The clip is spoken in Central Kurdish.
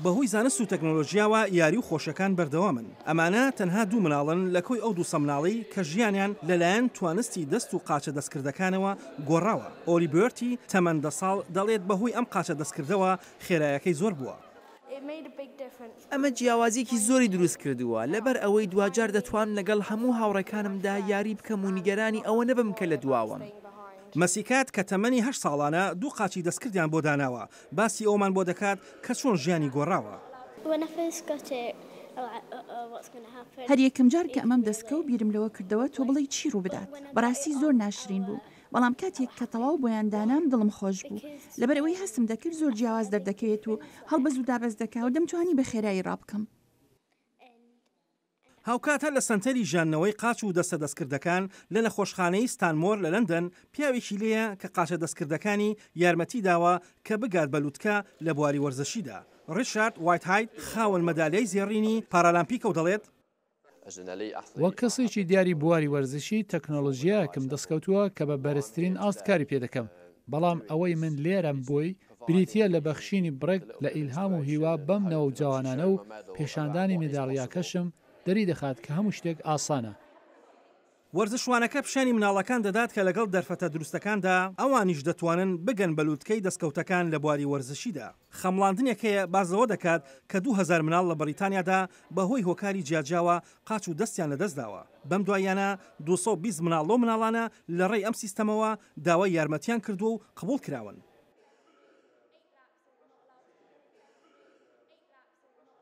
بەهۆی زانست و تەکنۆلۆژیاوە یاری و خۆشیەکان بەردەوامن. ئەمانە تەنها دوو مناڵن لە کۆی ئەو 200 مناڵەی کە ژیانیان لەلایەن توانستی دەست و قاچە دەستکردەکانەوە گۆڕاوە. ئۆلی بێرتی تەمەن دە ساڵ دەڵێت بەهۆی ئەم قاچە دەستکردەوە خێرایەکەی زۆر بووە. ئەمە جیاوازییەکی زۆری دروست کردووە، لەبەر ئەوەی دواجار دەتوانم لەگەڵ هەموو هاوڕێکانمدا یاری بکەم و نیگەرانی ئەوە نەبم کە لە دواوەم. مەسیکات کە تەمەنی هەشت ساڵانە، دوو قاچی دەستکردیان بۆ داناوە، باسی ئەوەمان بۆ دەکات کە چۆن ژیانی گۆڕاوە. هەر یەکەمجار کە ئەمەم دەستکەوت بیرم لەوە کردەوە تۆ بڵێی چی ڕووبدات، بەڕاستی زۆر ناشرین بوو، بەڵام کاتێک کە تەواو بۆیان دانام دڵم خۆش بوو، لەبەرئەوەی هەستم دەکرد زۆر جیاواز دەردەکەوێت و هەڵبەز و دابەز دەکا و دەمتوانی بە خێرایی ڕابکەم. هاوکات هەر لە سەنتەری ژیاندنەوەی قاچ و دەستە دەستکردەکان لە نەخۆشخانەی ستانمۆر لە لەندەن، پیاوێکی لێیە کە قاچە دەستکردەکانی یارمەتی داوە کە بگات بە لوتکە لە بواری وەرزشیدا. ڕیچارد وایتهاید خاوەن مەدالیای زێڕینی پارالامپیکە و دەڵێت، وەک کەسێکی دیاری بواری وەرزشی، تەکنۆلۆژیایەکم دەستکەوتووە کە بە بەرزترین ئاست کاری پێدەکەم، بەڵام ئەوەی من لێرەم بۆی بریتییە لە بەخشینی بڕێک لە ئیلهام و هیوا بەم نەوە و جەوانانە و پێشاندانی میدالیاکەشم دەریدەخات کە هەموو شتێک ئاسانە. وەرزشوانەکە پیشانی مناڵەکان دەدات کە لەگەڵ دەرفەتە دروستەکاندا ئەوانیش دەتوانن بگەن بە لوتکەی دەستکەوتەکان لە بواری وەرزشیدا. خەمڵاندنێک هەیە باس لەوە دەکات کە 2000 مناڵ لە بەڕیتانیادا بەهۆی هۆکاری جیاجیاوە قاچ و دەستیان لەدەستداوە. بەم دواییانە 220 مناڵ لەو مناڵانە لەڕێی ئەم سیستەمەوە داوای یارمەتیان کردووە و قبوڵکراون.